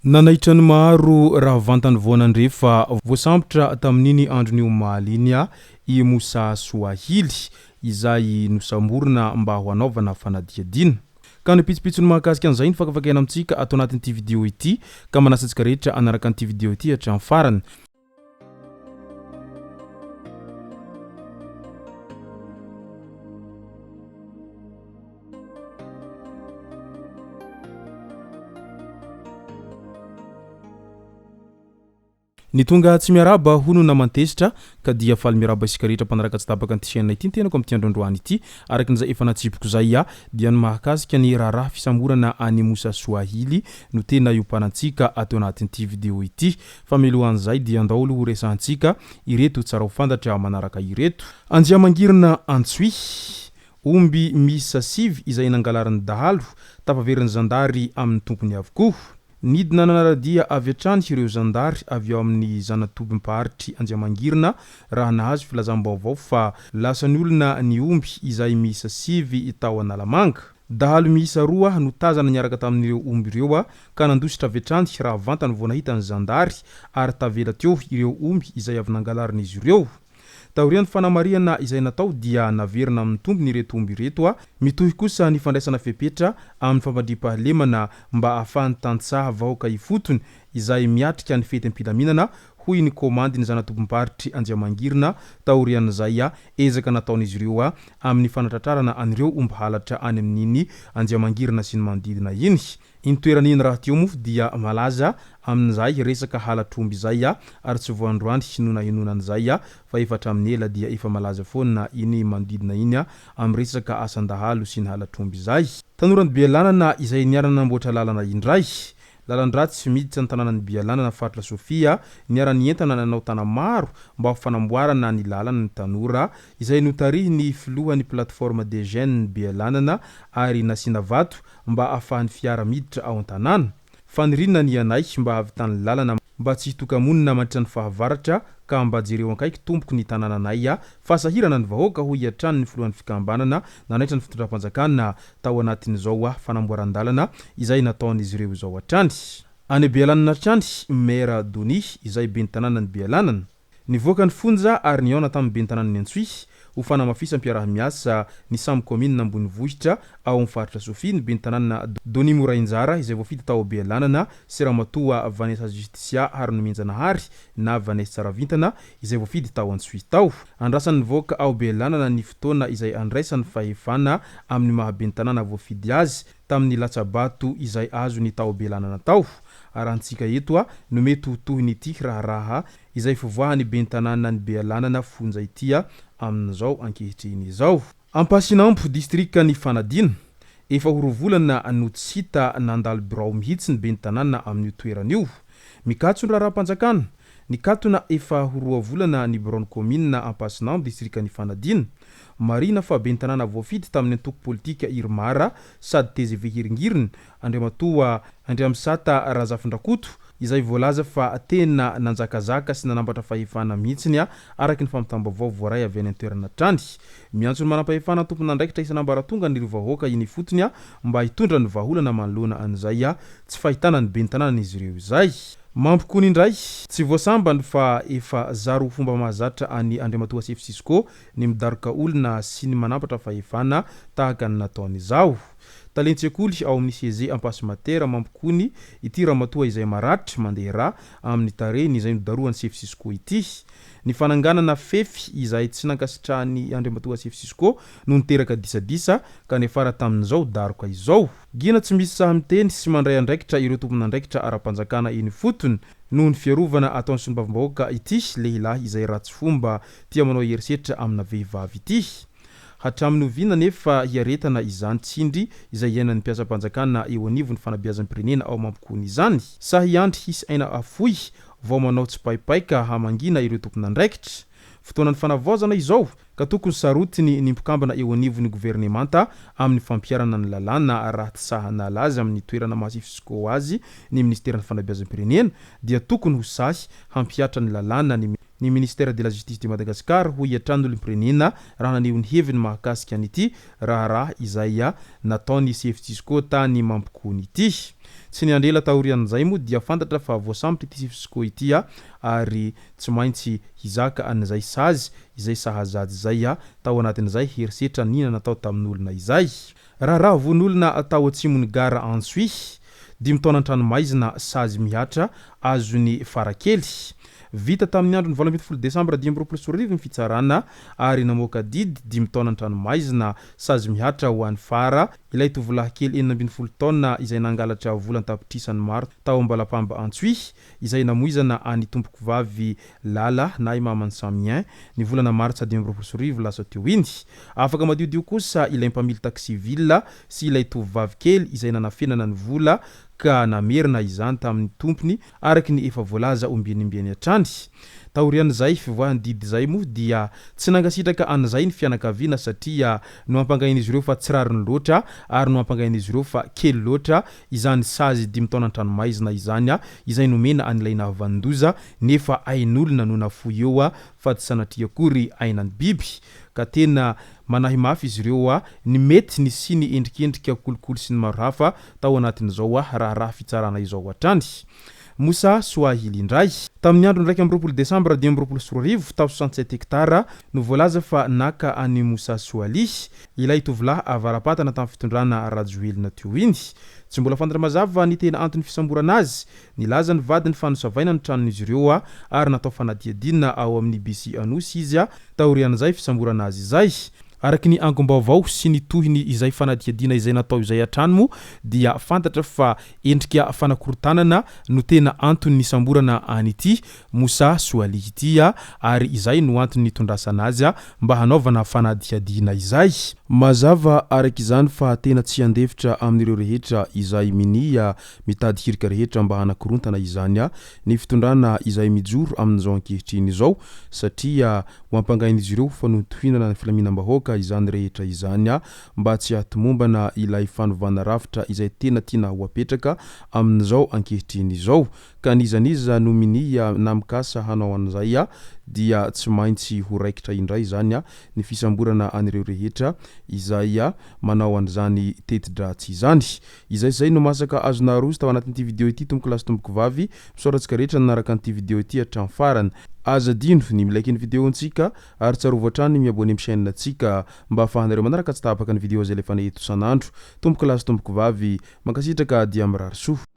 Nanaitra ny maro raha vantany vao nandre fa voasambotra tamin'iny andron'ny omaly iny i Moussa Soahily izay nosamborina mba ho hanaovana fanadihadiana. Ka ny pitsopitsony mahakasika an'izay no fakafakaina amintsika ato anatin'ity video ity ka manasa antsika rehetra hanaraka an'ity video ity hatramin'ny farany. Ny tonga tsy miarahaba hono naman-tezitra ka dia faly miarahaba isika rehetra mpanaraka tsy tapaka an'ity chaîne ity ny tenako amin'ity andro androany ity. Araka ny izay efa natsipiko izay dia ny mahakasika ny raharaha fisamborana an'i Moussa Soahili no tena iompanantsika ato anatin'ity vidéo ity. Fa mialohan'izay dia andao aloha ho resahantsika ireto tsara ho fantatra manaraka ireto. Andriamangirina Antsohihy, Omby miisa sivy izay nangalarin'ny dahalo, tafaverin'ny zandary amin'ny tompony avokoa. Nidina nanara-dia avy hatrany ireo zandary avy ao amin'ny zana-tobim-paritry Andriamangirina raha nahazo filazam-baovao fa lasan'ny olona ny omby izay miisa sivy tao Analamanga. Dahalo miisa roa no tazana niaraka tamin'ireo omby ireo ka nandositra avy hatrany raha vantany vao nahita ny zandary ary tavela teo ireo omby izay avy nangalarin'izy ireo. Taorian'ny fanamarihana izay natao dia naverina amin'ny tompony ireto omby ireto. Mitohy kosa ny fandraisana fepetra amin'ny fampandriampahalemana mba ahafahan'ny tantsaha vahoaka ifotony izay miatrika ny fety am-pilaminana, hoy ny komandin'ny zana-tobim-paritry Andriamangirina taorian'izay ezaka nataon'izy ireo amin'ny fanatratrarana an'ireo omby halatra any amin'iny Andriamangirina sy ny manodidina iny. Iny toerana iny rahateo moa dia malaza amin'izay resaka halatr'omby izay ary tsy vao androany no nahenoana an'izay fa efa hatramin'ny ela dia efa malaza foana iny manodidina iny amin'ny resaka asan-dahalo sy ny halatr'omby izay. Tanoran'i Bealanana izay niara-nanamboatra lalana indray. Lalan-dratsy miditra ny tanànan'i Bealanana faritra Sofia niara-nientana nanao tana-maro mba ho fanamboarana ny lalana ny tanora izay notarihin'ny filohan'ny Plateforme des Jeunes Bealanana ary nasiana vato mba ahafahan'ny fiara miditra ao an-tanàna. Faniriana ny anay mba hahavitan'ny lalana mba tsy hitoka-monina mandritra ny fahavaratra ka mba jereo ankaiky tompoko ny tanànanay fa sahirana ny vahoaka hoy hatrany ny filohan'ny fikambanana nanaitra ny fitondram-panjakana tao anatin'izao fanamboaran-dalana izay nataon'izy ireo izao hatrany. Any Bealanana hatrany Maire Donia izay ben'ny tanànan'i Bealanana. Nivoaka ny fonja ary nihaona tamin'ny ben'ny tanànan'i Antsohihy ho fanamafisam-piaraha-miasa ny samy kaominina ambonivohitra ao amin'ny faritra Sofia ny ben'ny tanàna Donia Morainjara izay voafidy tao Bealanana sy Ramatoa Vanessa Justicia Harinomenjanahary na Vanessa Tsaravintana izay voafidy tao Antsohihy tao. Andrasan'ny vahoaka ao Bealanana ny fotoana izay andraisany fahefana amin'ny maha ben'ny tanàna voafidy azy tamin'ny latsa-bato izay azony tao Bealanana tao. Arahantsika eto no mety ho tohin'ity raharaha izay fivoahan'ny ben'ny tanànan'i Bealanana fonja ity amin'izao ankehitriny izao. Ampasinambo, distrikan'i Fanadina. Efa ho roa volana no tsy hita nandalo birao mihitsy ny ben'ny tanàna amin'io toerana io. Mikatso ny raharaham-panjakana. Nikatona efa ho roa volana ny biraon'ny kaominina Ampasinambo, distrikan'i Fanadina. Marihina fa ben'ny tanàna voafidy tamin'ny antoko politika Irmar sady tgv Hiringiriny Andriamatoa Andriamisata Razafindrakoto, izay voalaza fa tena nanjakazaka sy nanambatra fahefana mihitsiny araka ny fampitam-baovao voaray avy any an-toerana hatrany. Miantso ny manampahefana tompon'andraikitra isan'ambaratongany ireo vahoaka eny ifotony mba hitondra ny vahaolana manoloana an'izay tsy fahitana ny ben'ny tanànan'izy ireo izay. Mampikony indray, tsy vao sambany fa efa zary ho fomba mahazatra an'i Andriamatoa Sefo Cisco ny midaroka olona sy ny manampatra fahefana tahaka ny nataony izao. Talen-tsekoly ao amin'ny CEG Ampasimatera mampikony ity ramatoa izay maratra mandeha rà amin'ny tarehiny izay nodarohan'ny sefo Cisco ity. Ny fananganana fefy izay tsy nankasitrahan'ny Andriamatoa sefo Cisco no niteraka disadisa ka niafara tamin'izao daroka izao. Gina tsy misy sahy miteny sy mandray andraikitra ireo tompon'andraikitra ara-panjakana eny ifotony noho ny fiarovana ataon'ny solombavambahoaka ity lehilahy izay ratsy fomba tia manao herisetra amina vehivavy ity. Hatramin'ny oviana anefa hiaretana izany tsindry izay iainan'ny mpiasam-panjakana eo anivon'ny fanabeazam-pirenena ao Mampikony izany? Sa hiandry hisy aina afoy vao manao tsipaipaika hamangiana ireo tompon'andraikitra? Fotoanan'ny fanavaozana izao ka tokony sarotiny ny mpikambana eo anivon'ny governemanta amin'ny fampiharana ny lalàna raha tsy sahy hanala azy amin'ny toerana maha Sefisco azy ny minisiteran'ny fanabeazam-pirenena dia tokony ho sahy hampihatra ny lalàna ny. ny Ministère de la Justice de Madagascar, hoy hatrany ny olom-pirenena raha naneho ny heviny mahakasika an'ity raharaha izay nataon'ny sefo Cisco tany Mampikony ity. Tsy niandry ela taorian'izay moa dia fantatra fa voasambotra ity sefo Cisco ity ary tsy maintsy hizaka an'izay sazy izay sahaza azy izay tao anatin'izay herisetra nina natao tamin'olona izay. Raharaha vono olona tao atsimon'ny gara Antsohihy, dimy taona an-tranomaizina sazy mihatra azon'i Farakely. Vita tamin'ny andron'ny 18 desambra 2025 ny fitsarana ary namoaka didy dimy taona an-tranomaizina sazy mihatra ho an'i Fara, ilay tovolahy kely 16 taona izay nangalatra vola an-tapitrisany maro tao Ambalapamba Antsohihy, izay namoizana an'i Tompokovavy Lala na i Maman'i Samien, ny volana martsa 2025 lasa teo iny. Afaka madiodio kosa ilay mpamily taxi ville sy ilay tovovavy kely izay nanafenana ny vola ka namerina izany tamin'ny tompony araka ny efa voalaza ombieniombieny hatrany. Taorian'izay fivoahan'ny didy izay moa dia tsy nankasitraka an'izay ny fianakaviana satria nohampangain'izy ireo fa tsy rariny loatra ary nohampangain'izy ireo fa kely loatra izany sazy dimy taona an-tranomaizina izany izay nomena an'ilay nahavanon-doza nefa ain'olona no nafoy eo fa tsy sanatria akory ainan'ny biby ka tena manahy mafy izy ireo ny mety nisian'ny endrikendrika kolikoly sy ny maro hafa tao anatin'izao raharaha fitsarana izao hatrany. Moussa Swahili indray. Tamin'ny andron'ny 21 desambra 2025, tao 67 hectares no voalaza fa naka an'i Moussa Swahili, ilay tovolahy avara-patana tamin'ny fitondrana Rajoelina teo iny. Tsy mbola fantatra mazava ny tena anton'ny fisamborana azy. Nilaza ny vadiny fa nosavaina ny tranon'izy ireo ary natao fanadihadiana ao amin'ny BC Anosy izy taorian'izay fisamborana azy izay. Araka ny angom-baovao sy ny tohiny izay fanadihadiana izay natao izay hatrany moa dia fantatra fa endrika fanakorontanana no tena antony nisamborana an'ity Moussa Soalihy ity ary izay no antony nitondrasana azy mba hanaovana fanadihadiana izay. Mazava araka izany fa tena tsy handefitra amin'ireo rehetra izay minia mitady hirika rehetra mba hanakorontana izany ny fitondrana izay mijoro amin'izao ankehitriny izao satria Ho ampangain'izy ireo ho fanohintohinana ny filaminam-bahoaka izany rehetra izany mba tsy hahatomombana ilay fanovana rafitra izay tena tiana ho apetraka amin'izao ankehitriny izao. Ka n'iza n'iza no minia na mikasa hanao an'izay dia tsy maintsy ho raikitra indray izany ny fisamborana an'ireo rehetra izay manao an'izany teti-dratsy izany. Izay izay no masaka azonao aroso tao anatin'ity video ity tompokolahy sy tompokovavy. Misaotra antsika rehetra nanaraka an'ity video ity hatramin'ny farany. Aza adino ny mi-like ny video-ntsika ary tsarovy hatrany ny mi-abonner amin'ny chaîne-ntsika mba ahafahanareo manaraka tsy tapaka ny video izay alefanay eto isan'andro. Tompokolahy sy tompokovavy, mankasitraka dia mirary soa.